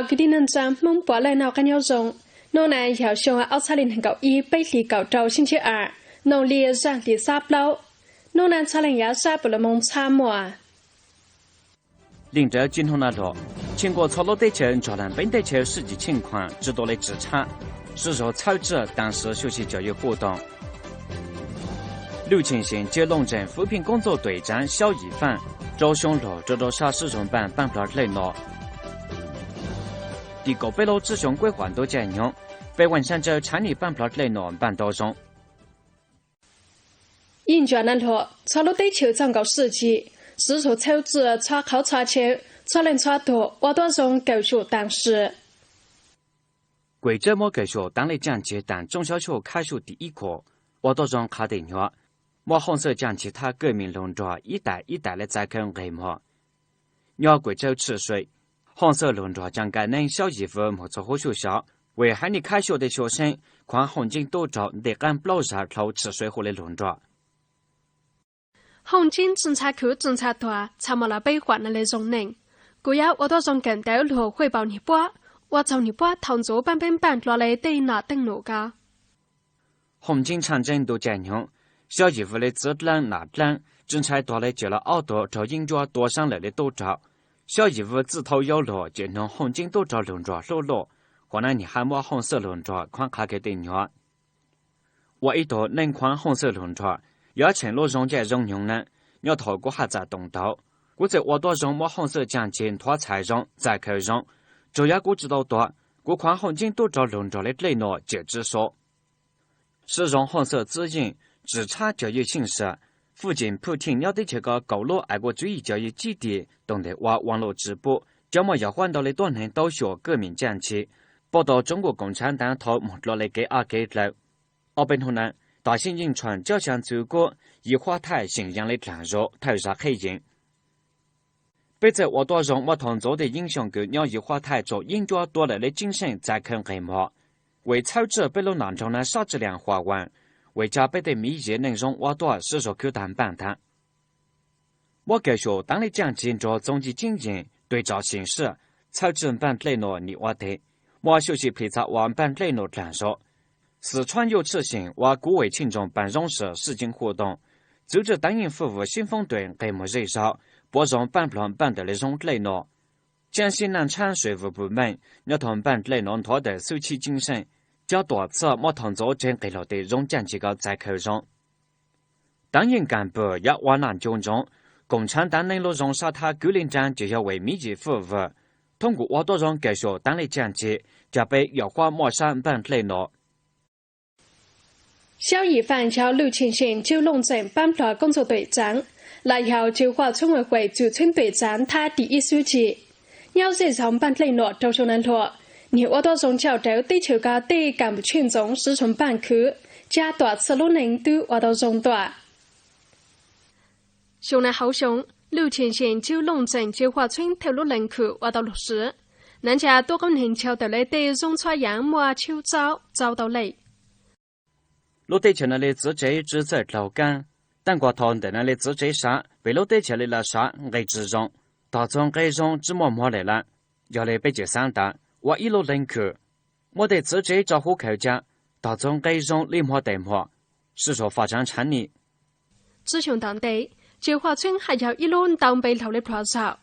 Kwv tij neej tsa Hmoob puav leej noj qab nyob zoo. Hnub no yog xyoo ob txhiab leej nees nkaum ib peb hlis kaum rau sib ntsib a, noog li zaaj hlis xab plaub. Hnub no txhaj leej yav sab puv lug moog txhab muaj. Leej rawv tsi hnub no lug, tshwj nkaus txhua lub teb chaws nrog lub npeeb teb chaws sib cim tsheej khuam tsi tau le tsi tshab, sib zog txhawb txhij taag sim xyuam xim cov yawg huj toom. 陆庆信接任政府扶贫工作队长 Xyauv Yim Faaj, rau xyoo lug rua rau sab sib zog npaaj nplog dlej nom. Tim kaum peb lub tsib xyoo kuaj huam ntuj caij nyoog, peb vaaj saab ntsawv tshaav nij npaaj nplog dlej nom npaaj ntau zoo. Yeej ntsuam naj lug, txhua lub teb chaws txoj nkaus sib cim, sib zog txhawb txhij txhua qhov txhua chaw, txhua leej txhua tug ua tuab zoo kawm xyum taag sim. Kuas Tsawb muab kawm xyum taav le caaj ceg taam tsooj xyov xyuam khab xyuam tim ib khum, ua tuab zoo qha tej nyuam, muaj hooj xwm caaj ceg thaj kawm meej lug nrug ib taim ib taim le txais khaws nqeg mog. Nyob Kuas Tsawb tshwj suav, hooj xwm lug nrug caag kaaj neeb Xyauv Yim Faaj moog txug huv xyuam xyov, vim haiv neeg khab xyuam tej xyuam seeb, khuav hooj nceeb tub rua ntej qaab plaub zag dlhau tshwj suav huv le lug nrug. Hooj nceeb tsi ntxhov khwv tsi ntxhov tuag, txhad muaj lub peb huam naj le zoo neej. Kuv yuav ua tuab zoo kawm ntawv lug huaj paum nwg puab, ua txug nwg puab thaus ntxuv paab npeeb npaaj dlua le tej nom teej num ko. Hooj nceeb tshaj ntseeb ntuj caij nyoog, Xyauv Yim Faaj le txwv dlaab nam dlaab, tsi ntshai tuag le cawm lug ob tug raug yeeb ncuab tua saab lawm le tub rog. Xyauv Yim Faaj txwj thau yau lug cawm noog hooj nceeb tub rog lug nrug hlub luj, huv naj nwg hab muab hooj xwm lug nrug khuav qha kawg tej nyuam. Ua ib tug neej khuav hooj xwm lug nrug, yuav tsheej lub zoo ncaij zoo nyoog na. Nyob thaus kuv haj txam toom taug, kuv txawm ua tuab zoo muab hooj xwm caaj ceg nthuav txhais zoo txais khaws zoo, tsuas yog kuv tsi tau tuag, kuv khuav hooj nceeb tub rog lug nrug le dlej nom cawm tsi sov. Sib zog hooj xwm txwv yeej, tsi tshab cov yawg xyeej sam, Fwj Cim Phwj Theej nyob teb chaws ko kaum lub ais kuj tsuv yim cov yawg tsib tim toom nteg ua ua luj tsi pub, cov muaj yam huab ntau le tuab neeg tau xyuam kawm meej caaj ceg, paub tau tsoom kuj koom tshaav ntaav thaus moog dlua le kev ob kev dlawg. Ob peb nub na, tam sim yeej tshua cov xyaa txwv kuab, yim huab thaij xyeem yaa le dlaag zug thawj zag qheb yees. Peb txawj ua tuab zoo muab thaus ntxuv tej yeeb xyoom kws nyob yim huab thaij tsaum yeeb ncuab tua lawm le tseeb seej txais khaws nqeg mog. Vim txhawb txhij peb lub nom nroog na sab tsi liam huam vaam, vim ca peb tej miv yim neej zoo ua tuaj sib zog khwv taag npaaj taag. Muab kawm xyum taav le caaj ceg nrug txoov ci ceeb yees, tuam tsaam xeem sij, txhawb txhij npaaj dlej nom nim ua teg, muaj xyuam xim plhis txhaj ua npaaj dlej nom dlaag zug. Xwm tshuab yuj tshwj xeem ua kuv vim txheej ntsoog paaj zoo sim sib ceeb huj toom, txwv txhij taav yeej fwj vwm sib foob tuam nqeg mug zej zog, puav zoo npaaj nplog npaaj ntawm le zoo dlej nom. Caab sib naaj tshaab sua vwm pum meej, nyob thaus npaaj dlej nom nthuav tawm xwb chib ceeb seej, cov tuam txhij muab thaus ntxuv tseg nqeg lug tej zoo caaj ceg ko txais khaws zoo. Taav yeej kaam pwm yuav ua naj ncu ntsoov, koom tshaav ntaav neeg lub zoo sab thab kwv le nraag ces yog vim miv yim fwj vwm. Thoob kuas ua tuab zoo kawm xyum taav le caaj ceg, ca peb yam huab muaj sab npaaj dlej nom. Xyauv Yim Faaj yog 陆庆信接任政府扶贫工作队长 los yog 计划村委会组村队长 thab tim ib xub cim. Nyob zej zog npaaj dlej nom rau xyoo na lug, nwg ua tuab zoo coj rawv teb chaws ko tej kaam pum tshwj ntxoov sib zog npaaj khwv, ca tuam txhij lub neej tub ua tau zoo tuaj. Xyoo na hauv xyoo, 陆庆信接任政府扶贫工作队长 thawj lub leej khwm ua tau lug siv, naav ntsha tuab qoob neeg nchaw tawm le tej zoo txhua yaav muaj tshiab txaub txaub tau lej. Lub teb chaws na le txiv tsev tsi txawj dlaug kaab, taaj kuas thaus ntawm na le txiv tsev sav pem lub teb chaws le laj sav nqe tsi zoo, tog txug nqe zoo tsi muaj muag lawm lawm. Yog le peb cim xaav tas ua ib lub leej khwm, muab tej txiv tsev tso huv khaws ca, tog txug nqe zoo le muag tais muag, sib zog faj tsaav tshaav nij. Tsib xyoo tom ntej, 计划村 haj yog ib lub ntau npe laug le pluag zaug.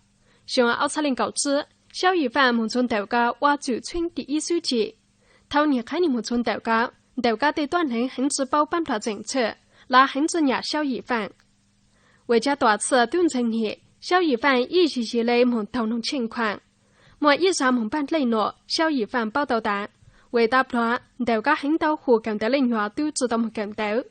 Xyoo ob txhab leej kaum tsib, Xyauv Yim Faaj moog txug ntawm ko ua 组村 tim ib xub cim. Thaus nwg qhab nwg moog txug ntawm ko, ntawm ko tej tuab neeg heev tsi paub paab nplog txeem txhij, lawv heev tsi nyam Xyauv Yim Faaj. Vim ca tuam txhij tub ntxeeg nwg, Xyauv Yim Faaj ib yig yig le moog taug noog tsheej khuam. Muaj ib zag moog npaaj dlej nom Xyauv Yim Faaj paub tau tas, vim tas pluag ntawm ko heev ntau hum kawm ntawv le nyuam tub tsi tau moog kawm ntawv.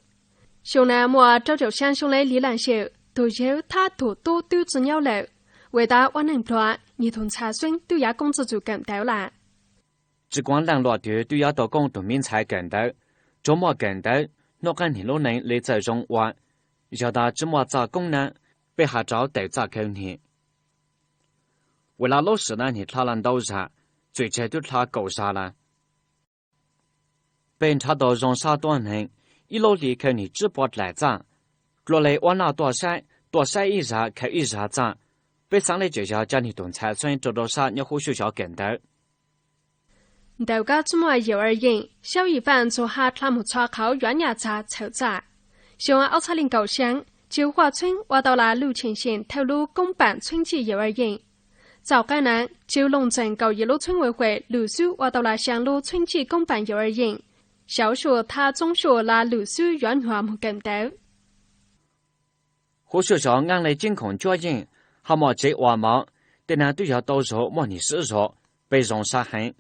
Xyoo na muaj rau caum xyaa xyoo le Li Laj Xyawm tug yawg thab tug tub tub tsi nyob lawm, vim tas ua neej pluag nwg tug ntxhais xeeb tub yaav koob tsi txug kawm ntawv lawm. Tsi kuav laaj luam twg tub yuav tau koob tug miv ntxhais kawm ntawv, tsuav muaj kawm ntawv, nub qaab nwg lub neej le txawj zoo ua. Yog tas tsi muaj txoj koob na, peb has rau tawm txaj khaws nwg. Vim lub sij hawm na nwg dlha lug ntau zag, txuj tseg tub dlha kaum zag lawm. Peb nrhav tau zoo sab tuab neeg, ib lub hli khaws nwg tsib puas dlaim txaj. Dlua le ua noj tuaj saib, tuaj saib ib zag khaws ib zag txaj. Peb xaav le tseem yog ca nwg tug ntxhais xeeb rua rau sab nyob huv xyuam xyov kawm ntawv. Ntawm kab tsib muaj Yawm Ar Yeej, Xyauv Yim Faaj txhum ha dlha moog txhua qhauv yuav nyaj txag txhawm txaj. Xyoo ob txhab leej kaum xyaa, Ceu Huaj Txheeb ua tau las Lwj Cheem Xyeem thawj lub koob paam txheeb txij Yawm Ar Yeej. Txaus qaab naav, Ceu Looj Txeem kaum yim lub txheeb ua huam lwm xub ua tau las xyaa lub txheeb txij koob paam Yawm Ar Yeej. Xyauv Suaj thab Txoob Suaj las lwm xub yuav nyuam moog kawm ntawv. Huv suaj zov Nqaaj Lee Ceeb Khoom Cuab Yeej, Haj Moj Tsev Ua Mov, tej naav twb yog tau zug muaj nwg sib zog, peb zoo sab heev.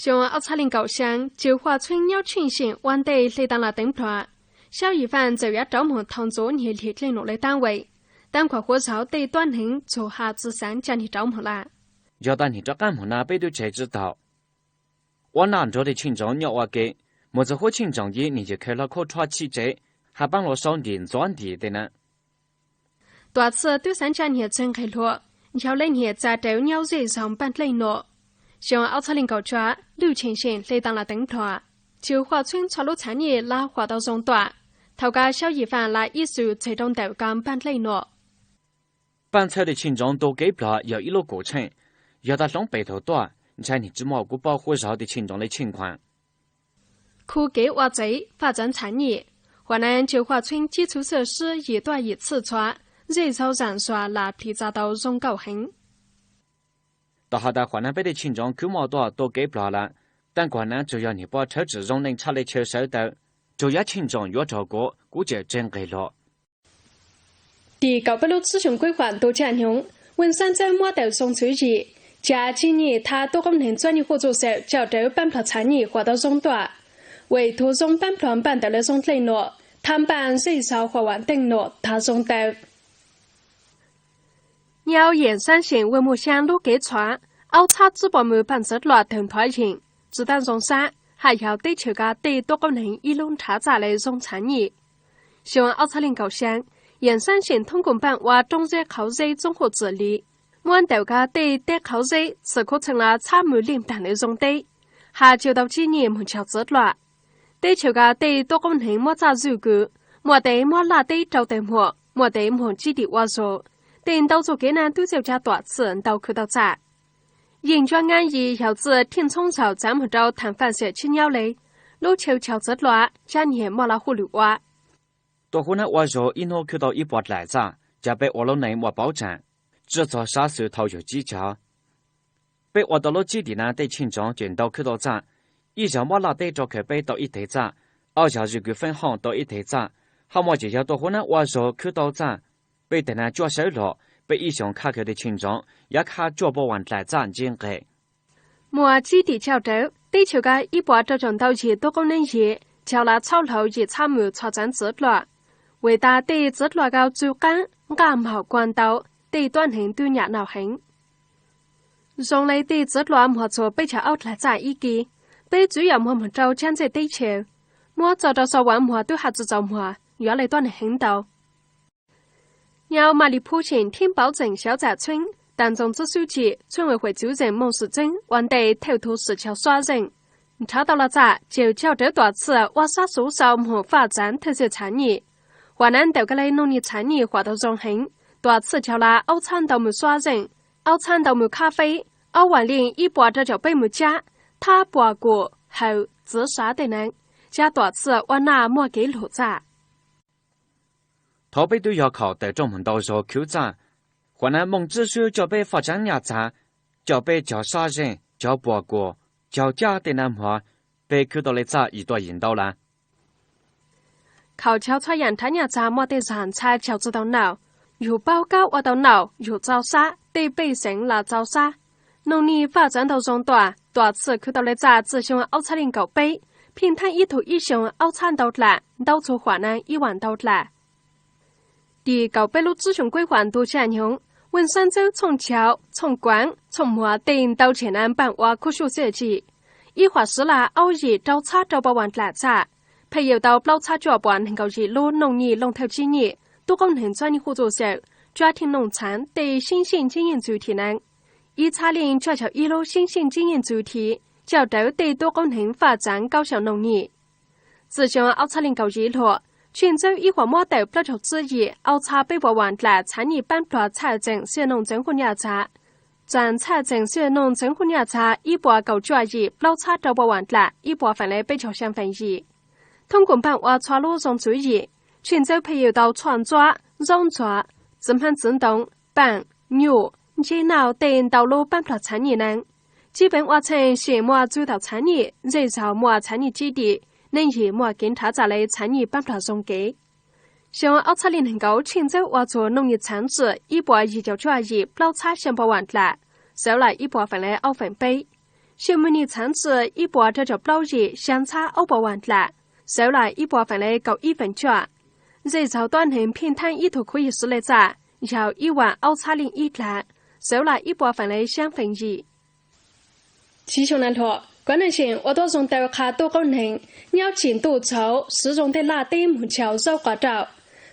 Xyoo ob txhab leej kaum xyaa, Ceu Huaj Txheeb nyob Tsheej Xyeem ua ntej hli Taa Las Teev Nplog, Xyauv Yim Faaj txawm yuav rov moog thau ntxuv nyag lim dlej num le taab veem, taab kuas huv zog tej tuab neeg txhum ha tsi xaav ca nyag rov moog lawm. Yog tas nwg rov qaab moog na peb tub tseg tsi taug. Ua naj nrug tej tsheej ntsoov nyob ua ke, moog txug huv tsheej ntsoov yim nwg yawm khaws hlo khauv rhuav txhim tsev, has paab luas sau ntim ntxuav ntim tej naav. Tuam txhij tub xaav ca nyag txeeg nqeg luam, nchaw le nyag txav rawv nyob zej zog npaaj dlej num. Xyoo ob txhab leej kaum cuaj, Lwj Cheem Xyeem hli Taa Las Teev Nplog, Ceu Huaj Txheeb txhua lub txhaav nyij lawv huam tau zoo tuaj, thaus kag Xyauv Yim Faaj las ib xus txhais rau ntawm kag npaaj dlej num. Paab txhawb tej tsheej ntsoov tu kev pluag yog ib lub kum tsheej, yog tas hloov pem tug tuaj, ntshai nwg tsi muaj kuv paub huv zog tej tsheej ntsoov le Tsheej Khuam. Khu kev ua txev faj txaav txhaav nyij, huam naav Ceu Huaj Txheeb cib txhua xwb sib yim tuaj yim txhij txhua, zej zog zaam zuam las plhis txav tau zoo nkauj heev. Tom has tas huam naav peb tej tsheej ntsoov khwv muaj tuaj tu kev pluag lawm, taab kuas naav tsuas yog nwg puab rhawv tsi zoo neej tshaj le chaw sawv taw, tsuas yog tsheej ntsoov yuav raug kuv, kuv tseem tseeg nqeg luam. Tim kaum peb lub tswv xyoo kuj huam ntu caj nyoog, Veej Xaab Ntxawb muab tawm zoo txwv yim, ca tsib nyij thab tuab koob neeg txuab nyuj huj txuj xewm coj rawv paab pluag txhaav nyij huam tau zoo tuaj. Vem tug zoo paab pluag npaaj ntawm lawv zoo dlej num, thab npaaj zej zog huam vaam teej num tag zoo taw. Nyob Yeem Xaab Xyeem Veej Muaj Xyaab lub kev txhua, aub txhab tsib puas mws paaj txwv dlua tawg nthuav yeem, tsi taab zoo sab, haj yog teb chaws kag tej tuab koob neeg ib lub nrhav txaj le zoo txhaav nyij. Xyoo ob txhab leej kaum xyaa, Yeem Xaab Xyeem thoob kuj npaaj ua roob zeb qhauv zeb txoob huj txwm li, muab ntawm kag tej teb qhauv zeb txhim khuv txheej las txhab mws lij nplaag le zoo teb, haj coj tau tsib nyij moog txug txwv dlua. Teb chaws kag tej tuab koob neeg muab txaj zwj kws, muaj tes muab laj teb rau tawg muag, muaj tes moog tsib dim ua zug, tej ntau txuj kev naav tub txawj ca tuam txhij ntau khwv tau txaj. Yeej ncuab ngaab yim yog txij Theej Txhoob Zaum txav moog rau Thaam Faaj Xiam Tsib Nyaub le, lub chaw txug txwv dlua, ca nyag muaj las huj lwm ua. Tuaj huv naav ua zug ib nub khwv tau ib puas dlaim txaj, ca peb ua lub neej muaj paub tsaam, tsi txuag sab xwm thaus yug tsib caug. Peb ua tau lub tsib dim naav tej tsheej ntsoov ces ntau khwv tau txaj, ib zag muab laj teb rau khaws peb tau ib teg txaj, ob zag zwj kws feeb hooj tau ib teg txaj, haj muaj ces yog tuaj huv naav ua zug khwv tau txaj. Peb teg naav cuaj sawv lug, peb ib xyoos khaj khaws tej tsheej ntsoov yav khaj cuaj puas vaam dlaim txaj ntsib nqeg. Muaj tsib dim coj rawv, teb chaws kag ib puas rau caum ntau yim tuab koob neeg yim, cov lav txhab hlauv yim txhab mws txhua txaav txwv dlua. Vim tas tej txwv dlua kag tsw qaab, nqaj maum kuag ntau, tej tuab neeg twb nyam nau heev. Zoo le tej txwv dlua muag txug peb caug ob dlaim txaj ib kis, peb tsuav yog muag moog rau caj ntsej teb chaws, muab txo rau xov vaam muag twb haj tsi txaus muag, yuav le tuab neeg heev ntau. Nyob Maj Li Phub Xyeem Theeb Pauv Txeem Xyawv Txam Txheeb, Taag Ntxoog Txwb Xub Cim, Txheeb Ua Huam Txwv Zeem Mooj Swm Txeeb ua ntej thawj tug swm caug suab zeej, nrhav tau las txaj ces coj rawv tuam txhij ua sab xuv xau moog faj txaav thawj txhij txhaav nyij. Huam naav ntawm kag le noog nyij txhaav nyij huam tau zoo heev, tuam txhij cog las aub txhab ntau mws suab zeej, aub txhab ntau mws khab feb, aub vaam leej ib puas rau caum peb mws cab, thab puas kum, hawm, txwv sav tej naav, ca tuam txhij ua naj muaj kev lug txaj. Thaus peb tub yog khaum tawm rooj moog ntau zug khwv txaj, huam naav Mooj Tswb Xub coj peb faj txaav nyaj txag, coj peb cog sab zeej, cog puas kuas, cog cab tej naav muag, peb khwv tau le txaj yim tuaj yim ntau lawm. Khaum cog txhua yaam nrhav nyaj txag muaj tej zag ntxhai cog tsi tau noj, yug paub kab ua tau noj, yug txaus sab, tej pej xeem las txaus sab. Noog nyij faj txaav ntau zoo tuaj, tuam txhij khwv tau le txaj txij xyoo aub txhab leej kaum peb, pheej thaab ib tug ib xyoo aub txhab ntau dlaim, ntau txug huam naav ib vaam ntau dlaim. Tim kaum peb lub tswv xyoo kuj huam ntu caj nyoog, Veej Xaab Ntxawb Txhooj Chau, Txhooj Kuaav, Txhooj Muas tej ntau tseg naav npaaj ua khuj xuj xwb tsim. Ib huam sib las aub yim rau txhab rau puas vaam dlaim txaj, pheej yawm tau plaub txhab cuaj puas neeg nkaum yim lub noog nyij looj thawj tsib nyij, tuab koob neeg txuab nyuj huj txuj xewm, cuab theej noog txhaav tej xyeeb xyeej ntsib yeej txwv thim naav. Ib txhab leej cuaj caum ib lub xyeeb xyeej ntsib yeej txwv thim, coj rawv tej tuab koob neeg faj txaav kaub xyoos noog nyij. Txij xyoo aub txhab leej kaum yim lug, Tsheej Ntxawb ib huam muab tawm plaub caug tsib yim aub txhab peb puas vaam dlaim txhaav nyij paab pluag txhaj txeem xij noog ntxeev huj nyaj txag, Txam txhaj txeem xwj noog txeev huj nyaj txav ib puas kaum cuaj yim plaub txhab rau puas vam dlam ib puas feem le peb caug xyaa feem yim. Thoob koom paaj ua txhua lub zoo tswv yim, Tsheej Ntxawb Phej Yws tau txhuaj ntxuab, zaub ntxuav, txiv hmab txiv ntoo, paaj, nyuj, ntseb nauj tej ntau lub paab plog txhav nyij nees. Cib peev ua txheej sim muaj txuj taum txhav nyij, zej zog muaj txhav nyij cib dim, neeg yim muaj kev nrhav txam le txhav nyij paab plog zoo kev. Xyoo ob txhab li nees nkaum Tsheej Ntxawb ua txug nooj yim txhaav txwm ib puas yim caum cuaj yim plaub txhab xyaa puas vam dlam, xewv lam ib puas feem le ob feem peb. Xyoo moos yim txhaav txwm ib puas rau caum plaub yim xyaa txhab ob puas vam dlam, xewv lam ib puas feem le kaum ib feem cuaj. Zej zog tuab neeg phij thaab ib tug khuv yig siv le txaj yog ib vam ob txhab leej ib dlav, xewv lam ib puas feem le xyaa feem yim. Tsiv xyoo na lug, kuav neeg xyeem ua tuab zoo taw qha tuj qoob neeg, nyob tsim ntuj txhauv siv zoo tej laj teb moog chaw zaub quav rauj,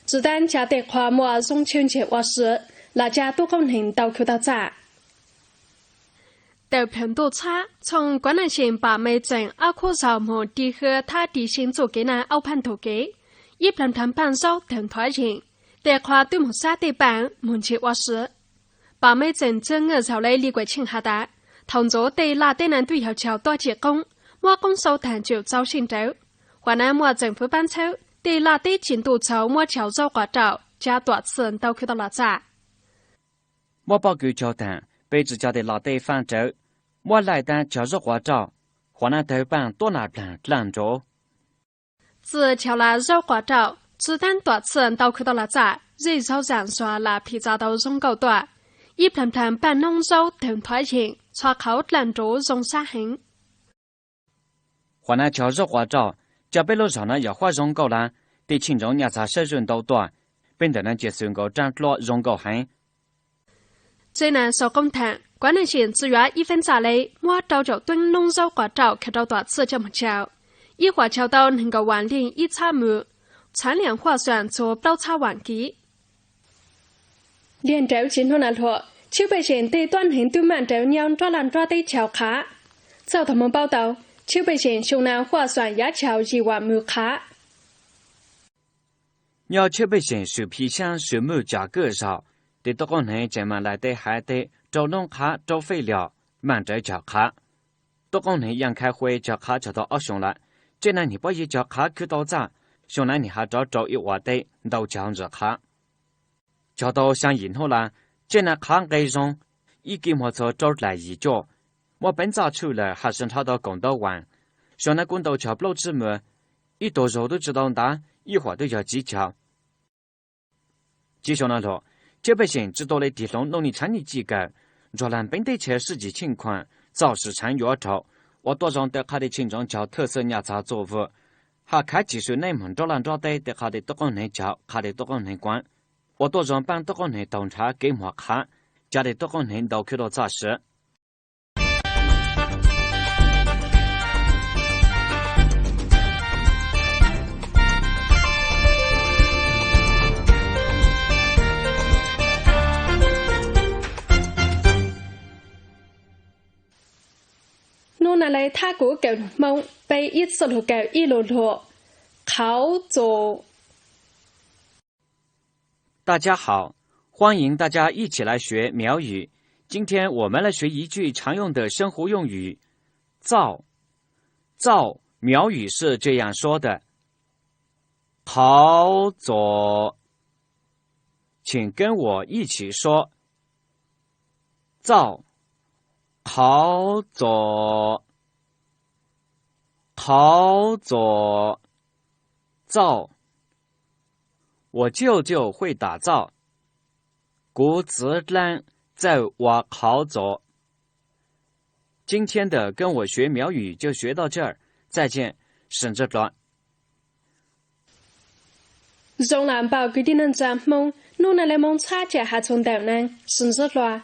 tsi taab ca tej qhua muaj zoo chaw ntseg ua si, lam ca tuj qoob neeg ntau khw tau txaj. Tawm plhawv ntuj txhab, txhooj kuav neeg xyeem pam me txeem ob khub zaug moog ri hwv thab ri sib txuj kev na aub phaaj ntug kev, ib plag nrhav paaj zaub tawg nthuav yeem, tej qhua tub moog xab tej paaj moog ntseg ua si. Pam me txeem txwg nwj zaug le Li Kuam Tsheej has tas, thaus ntxuv tej laj teb na tub yog chaw tuaj cim qoob, muab qoob xauv taag tsuam txaus sij nrawv. Huv na muaj txeem fwv paab txhawb tej laj teb tsim ntuj txhauv muab chaw zaub quav rauj ca tuam txhij ntau khw tau los txaj. Muab pob kws caug taag, peb tsi ca tej laj teb faab rawv, muab laij taab chaw zaub quav rauj, huv na tawg paaj tuab nam plaag dlaaj nruv. Txij chaw laj zaub quav rauj tsi taab tuam txhij ntau khw tau los txaj, zej zog zaam zuag lam phim txav tau zoo nkauj tuaj, ib plag nrhav paaj noob zaub tawg nthuav yeem, txhua qhauv dlaaj nruv zoo sab heev. Huv na chaw zaub quav rauj, ca peb lub zog na yog huab zoo nkauj lawm, tej cheej ntsoov nyaj txag sab zwj ntau tuaj, peb ntawm na cia xwm nkaus raab dluab zoo nkauj heev. Tsev nas sau qoob thaam, kuav neeg xyeem tsi yuav ib feeb txaj le muab rau caum tuab noob zaub quav rauj khaws rau tuam txhij coj moog chaw, ib huam chaw tau neeg nkaum vam leej ib txhab mws, txhaav liam huaj xuam txug plaub txhab vam kiv. Liag nrawv tsi nub na lug, Tshwj Pej Xeem tej tuab neeg tub maaj nrawv nyob nruab laj nruab teb chaws qhav. Txawj tau moog paub tau, Tshwj Pej Xeem xyoo na huaj xuam yav chaw yim vam mws qhav. Nyob Tshwj Pej Xeem swm phim xyaab swm mwj tsam kwj zaug, tej tuab qoob neeg tseem maam laij teb haiv teb rau noob qhav rau fej lios, maaj nrawv cog qhav. Tuab qoob neeg Yaaj Khaiv Hueb cog qhav txug tau ob xyoo lawm, tsev na nwg pob yig cog qhav khwv tau txaj, xyoo na nwg has rov rau ib uas teb ntau cog ntxim qhav. Cog tau xyaa yim nub lawm, tsev na qhav nqe zoo, ib kis muag txug rau dlaim yim cuaj, muaj peev txaj tshwj lawm hab sib nrhav tau kaum ntau vaam. Xyoo na kuj ntau cog plaub tsib mws, ib tug zug tub tsi tau ntav, ib huam tub yog tsiv cog. Tsiv xyoo na lug, Tshwj Pej Xeem tsi tau le tig hloov nuj nij txhaav nyij cim kawm, nrug laag peev teb chaws sib cim cheej khuam, txaus sim txhaav yuav rau, ua tuab zoo taw qha tej cheej ntsoov cog thwj xwm nyaj txag txuj vwm, hab khav cim swm neej moog nruab laj nruab teb tej qha tej tuab qoob neeg cog qha tej tuab qoob neeg kuav, ua tuab zoo paab tuab qoob neeg taug nrhav kev muag qhav, ca tej tuab qoob neeg ntau khwv tau txaj sim. Nub na le thab kuv kawm lug Moob, peb ib txwj lug kawm ib lu lug. Qhauv txuas. 大家好，欢迎大家一起来学苗语。今天我们来学一句常用的生活用语，造。造，苗语是这样说的： Qhauv txuas. 请跟我一起说： 造。 Qhauv txuas. Qhauv txuas. 造。 我舅舅会打造。 Kuv txiv dlaab txawj ua qhauv txuas. 今天的跟我学苗语就学到这儿，再见，沈志华。 Zoo lam npaum kwv tij neej tsa Moob, nub na le moog txhab cam has txug ntawm neeg, sim ntsib dlua.